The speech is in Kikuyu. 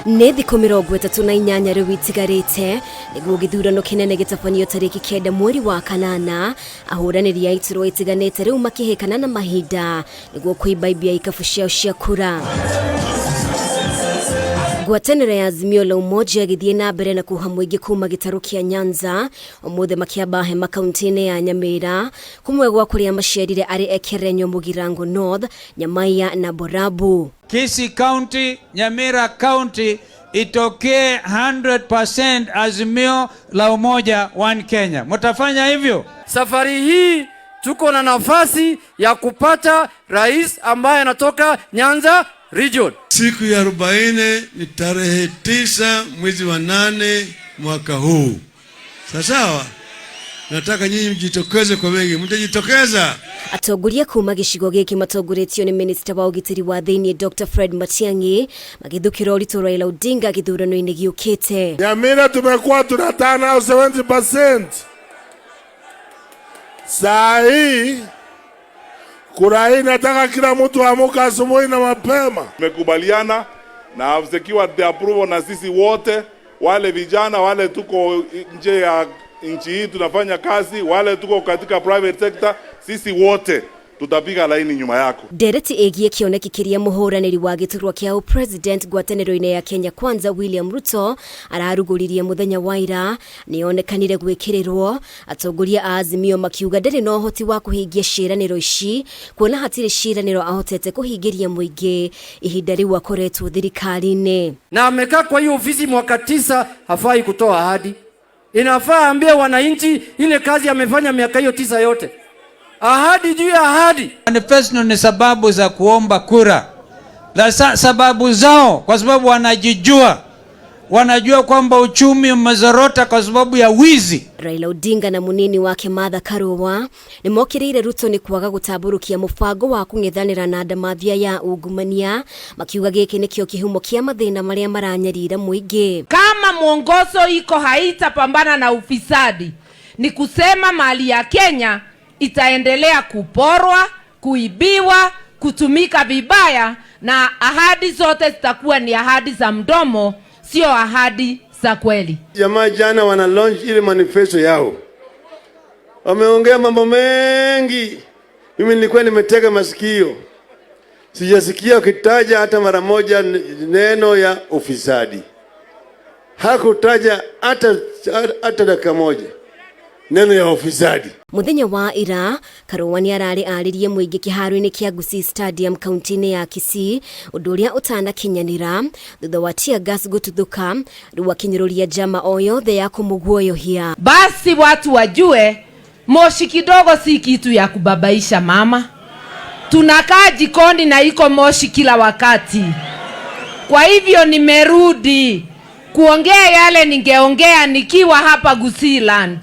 Nĩ thikũ 38 rĩu itigarĩte nĩguo gĩthurano kĩnene gĩtabanio tarĩki 9 mweri wa kanana. Ahũranĩri a iturwa itiganĩte rĩu makĩhĩkana na mahinda nĩguo kũimbaimbia ikabu ciao cia kura. Ngwatanĩro ya Azimio la Umoja ĩgĩthiĩ na mbere na kuha mũingĩ kuma gĩtarũ kĩa Nyanza, ũmũthĩ makĩamba hema kaunti-inĩ ya Nyamira, kũmwe gwa kũrĩa macerire arĩ Ekerenyo, Mũgirango North, Nyamaiya na Borabu. Kisii County, Nyamira County itokee 100% Azimio la Umoja One Kenya. Mtafanya hivyo? Safari hii tuko na nafasi ya kupata rais ambaye anatoka Nyanza region. Siku ya 40 ni tarehe 9 mwezi wa 8 mwaka huu. Sawa? Nataka nyinyi mjitokeze kwa wengi, mtajitokeza. Atongoria kuma gĩcigo gĩkĩ matongoretio nĩ minista wa ũgitĩri wa thĩinĩ Dr Fred Matiang'i magĩthukĩra ũritũ Raila Odinga gĩthurano-inĩ gĩũkĩte. Nyamira tumekuwa tunatana 70%. Saa hii kura hii nataka kila mtu amuka asubuhi na mapema. Tumekubaliana na have secured the approval na sisi wote wale vijana wale tuko nje ya nchi hii tunafanya kazi, wale tuko katika private sector, sisi wote tutapiga laini nyuma yako. Ndereti ĩgiĩ kĩoneki kĩrĩa mũhũranĩri wa gĩturwa kĩa president ngwatanĩro-inĩ ya Kenya Kwanza William Ruto ararugũririe mũthenya wa ira nĩyonekanire gwĩkĩrĩrwo. Atongoria a Azimio makiuga ndarĩ na ũhoti wa kũhingia ciĩranĩro ici, kuona hatirĩ ciĩranĩro ahotete kũhingĩria mũingĩ ihinda rĩu akoretwo thirikari-inĩ. Na amekaa kwa hiyo ofisi mwaka 9, hafai kutoa ahadi. Inafaa ambie wananchi ile kazi amefanya miaka hiyo 9 yote. Ahadi juu ya ahadi. Manifesto ni sababu za kuomba kura. La sababu zao, kwa sababu wanajijua. Wanajua kwamba uchumi umezorota kwa sababu ya wizi. Raila Odinga na munini wake Martha Karua nĩmokĩrĩire Ruto nĩ kwaga gũtambũrũkia mũbango wa kũng'ethanĩra na ndamathia ya ungumania, makiuga gĩkĩ nĩkĩo kĩhumo kĩa mathĩna marĩa maranyarira mũingĩ. Kama mwongozo iko haitapambana na ufisadi, ni kusema mali ya Kenya itaendelea kuporwa, kuibiwa, kutumika vibaya, na ahadi zote zitakuwa ni ahadi za mdomo, sio ahadi za kweli. Jamaa jana wana launch ile manifesto yao. Wameongea mambo mengi. Mimi nilikuwa nimetega masikio. Sijasikia ukitaja hata mara moja neno ya ufisadi. Hakutaja hata dakika moja neno ya ufisadi. Muthenya wa ira Karua nĩ ararĩ arĩrie mũingĩ kĩharo-inĩ kĩa Gusii Stadium kaunti-inĩ ya Kisii, ũndũ ũrĩa ũtanakinyanĩra thutha wa tear gas gũtuthũka, rĩu akinyũrũria njama o yothe ya kũmũguoyohia. Basi watu wajue moshi kidogo si kitu ya kubabaisha mama. Tunakaa jikoni na iko moshi kila wakati. Kwa hivyo nimerudi kuongea yale ningeongea nikiwa hapa Gusii Land.